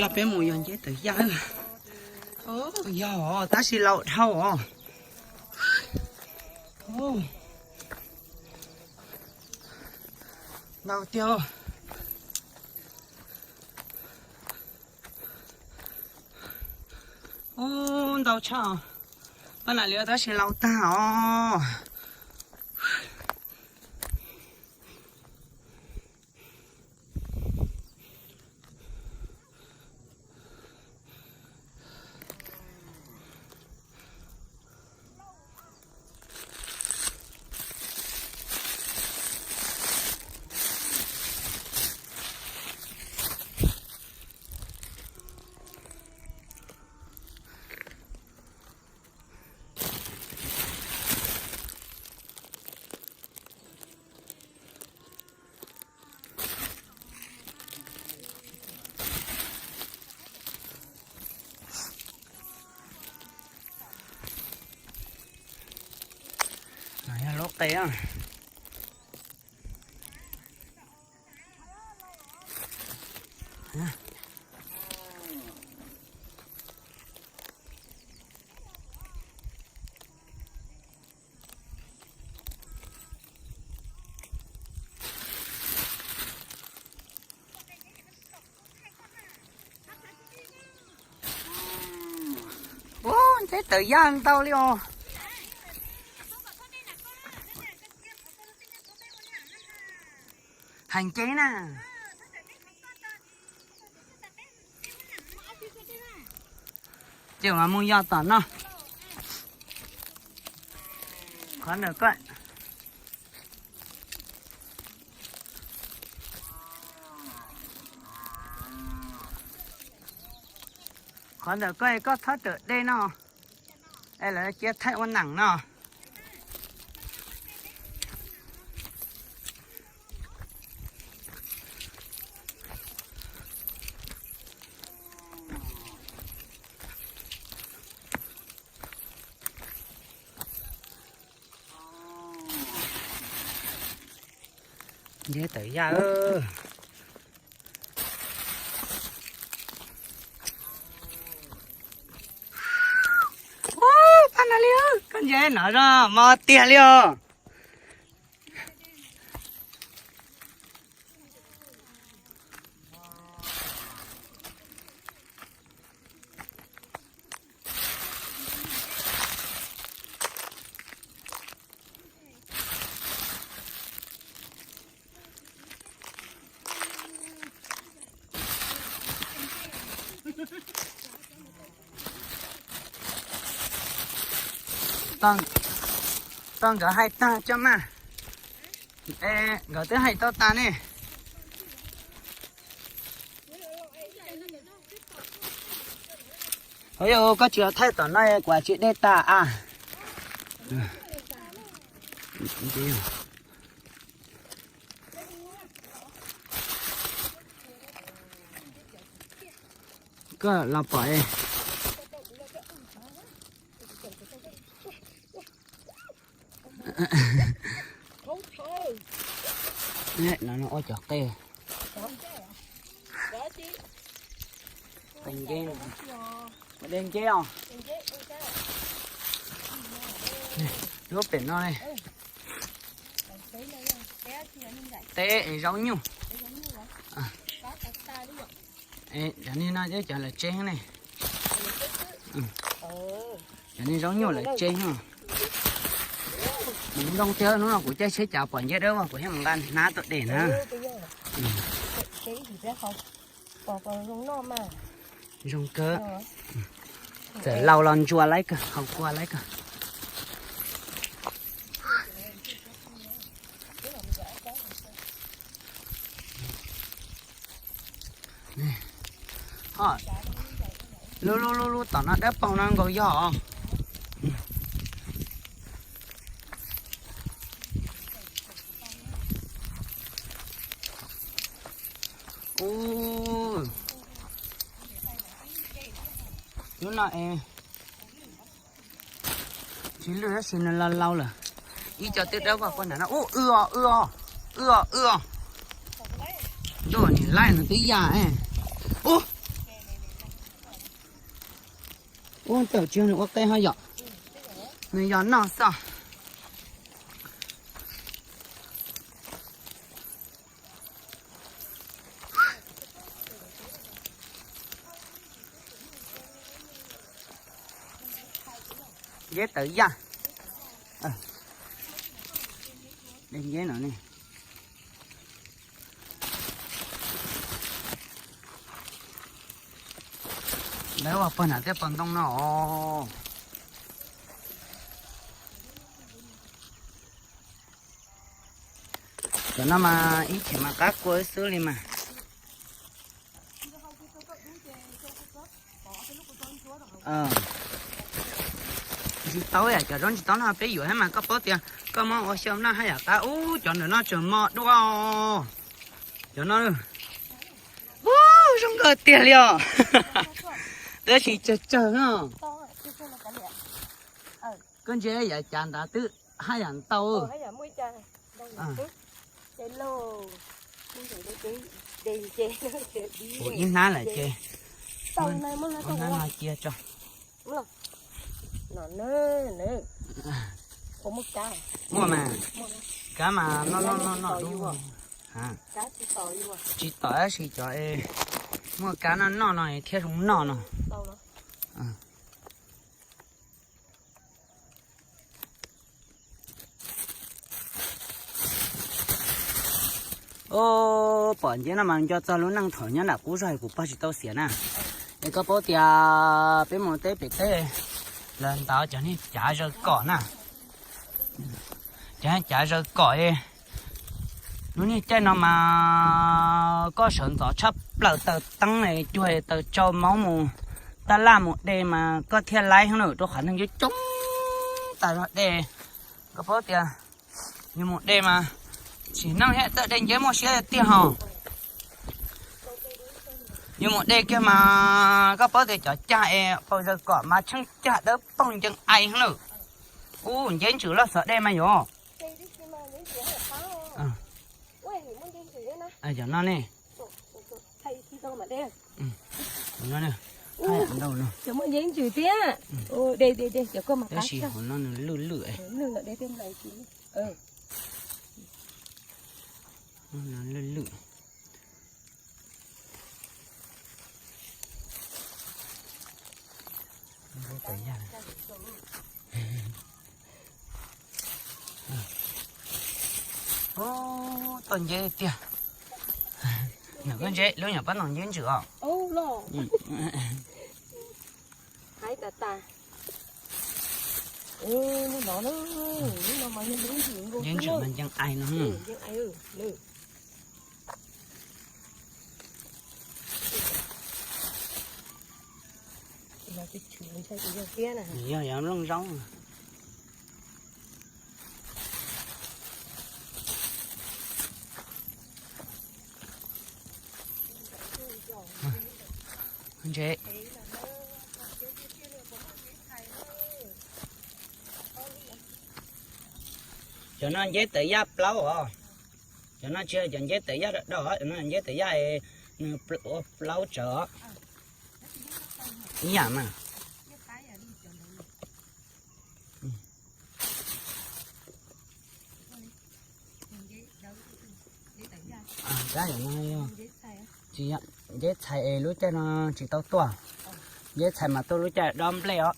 Los peb mus yog nceb tawm yaj. Yog tab sis laus dhau os. Ntau tiag. Ntau tshaj. Paj nas li tab sis laus tag os. Yog lub qe. Ub, nceb tawm yaj ntau li os. Hais nceb na. Ces mas mus yos tom no. Qhov ntawm koj, qhov ntawm koj, koj txhob rawm dej no, es lawv cia thaij ua neem no. Nceb tawm yaj. Paj nas li, koj ntsia no zoj mos tiag li os. Tau nkawd hais tag cov mas, nkawd twb hais tau tas ne. Ov, koj tsis thaij tom no kuv tsis dej tas a. Koj los pom. No ua cov qe, qe nceb, qe nceb os. Lub pem no ne, teb es zaub nyuj. Cov niag no cov lawv tseb ne. Cov niag zaub nyuj lawv tseb. Mus ntoo tiag, hnub no kuv caij tsheb cav pom nceb dawb vog kuv thiaj mus nqa hnab tuaj de na. Zoo kawg. Txawm laus los ntsuas laib kawg, haus kua laib kawg. Lub lub lub lub tom no dawb paug no nkaus yog os. Ub, lub no es tsis lwj tab sis nws laus laus lawm. Ib co twb dawb vog puag nram no. Ub, w os, w os, w os, w os. Ntuj, nim laij no twb yaj. Ub, Ub, ntawm tsis yog nws ua qe ho yom, nws yog noj xwb. Nceb tawv yaj. Nceb no ne. Lawv ua pog nram tej pog ntoo no os. Cov no mas ib chim mas qab kua xwb li mas. Ntsis taub yam cov zaub ntsis taub no peb yuav thiab mas koj paub tias koj muab ua xyaw noj haj yam qab. Ub, cov ntawm no tseem mos dua. Cov no, ub, zoo nkauj tiag li os. Tab sis tsawg tsawg no. Koj ntsia yam cas ntawd twb haj yam ntau. Ua ib hnab lawm ces, ua hnab no cia tso. Muaj mas, kab mas noj noj noj noj. Tsis tom tab sis cov muaj kab noj noj no thiaj zoo noj no. Ub, pom nceb no mas nco txog lub neej thaum nyob nram qub zog kuv pog tsis tau xiam na. Es koj paub tias peb mus teb pem teb, lawv ntaus cov niag cav zaws kom na. Cov niag cav zaws kom, lub niag caij no mas koj sawv ntxov tshaj plaws, taws teeb cuag taws tsau maub mus taj laj mus de mas koj thiaj laib heev na, rau qhov neeg coob coob tas zog de. Koj paub tias yus mus de mas tsim neej thiab txawj de nceb muaj siab tiag hos. Yus mus de kiag mas koj paub tias cov cag es paus zaws kom mas tsheej cag dawb paug ncees ais heev na. Ub, nceb ntsws loj xov de mas yom. Cov no ne. Ntau no. Cov muaj nceb ntsws thiab. Tab sis hauv no nws lwj lwj. Lwj lwj. Ub, tau nceb tiag. Nyuam koj ntse lub nyuam pab ntaus nceb ntsws os. Nceb ntsws mas ncees ais no. Yog yog nplooj zaub. Ntse. Cov no nceb tawv yaj plaub os. Cov no tsis yog cov nceb tawv yaj do do, cov no nceb tawv yaj nws ua plaub tsawv os. Ib yam mas. Nceb txhais es lub caij no tsis tau tuaj. Nceb txhais mas tuaj lub caij dob nplej os.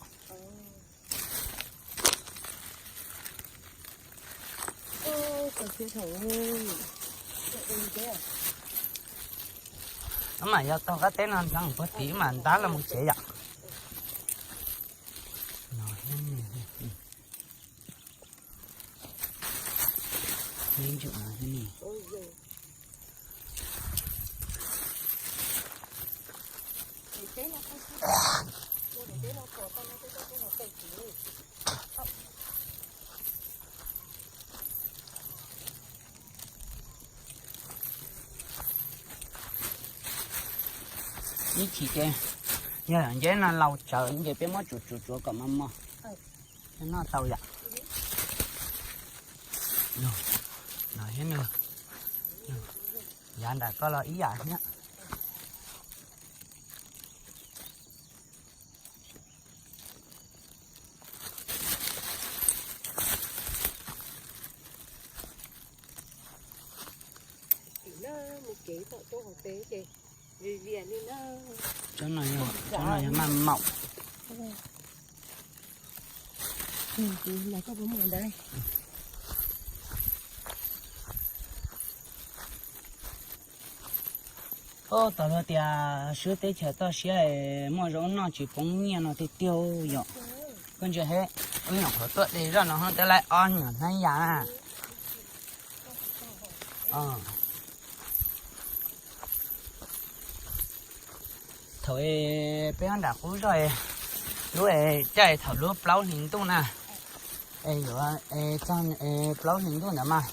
Mas yog taug qab teb no ntxeev puag tim mas ntab los mus tsev yom. Ib chim ces yog nceb no laus tsawv ces peb muab tsuav tsuav tsuav kom mos mos, noj tau yom. Yav nram koj los ib yam thiab. Cov no yog maj maum. Ub, tau luag tias swb teb chaws toj siab muaj zaub noj tsis poob nyiaj no tiag tiag yom. Koj ntsia he, wb nyuam qhuav tuaj de zoj no twb laib ob nyuag hnab yas na. Thaum peb nyob nram qub zog, lub caij thaum lub plaub hlis ntuj na, es yuav txog plaub hlis ntuj ntawd mas,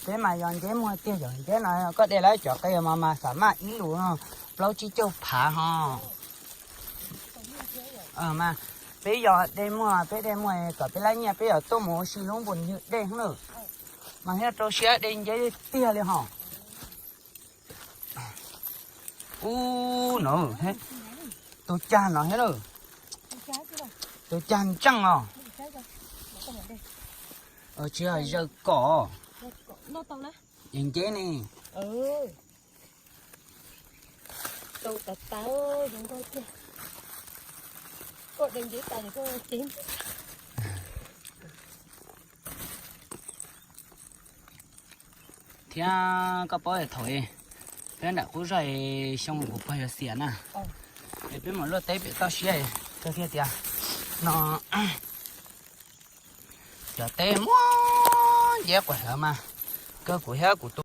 peb mas yog nceb muag tiag, yog nceb no koj de lawv cov qe mas mas xam maj ib lus no plaub tsib caug phav ho. Mas peb yog de muag, peb de muag kom peb laib nyiaj peb yog tuaj mus ua si lub npus ywg dej na. Mas thiaj rau siab de nceb tiag li ho. Ub no, tus cag no thiab lawm. Tus cag ntseej os. Tsis yog zaws kom. Nceb ne. Thiab koj paub thaum peb nram qub zog xyoo kuv pog yuav xiam na, es peb mus luaj teb pem toj siab, kawg thiaj tias no, cov teb muaj nceb quas hlawv mas, kawg kuv thiab kuv tus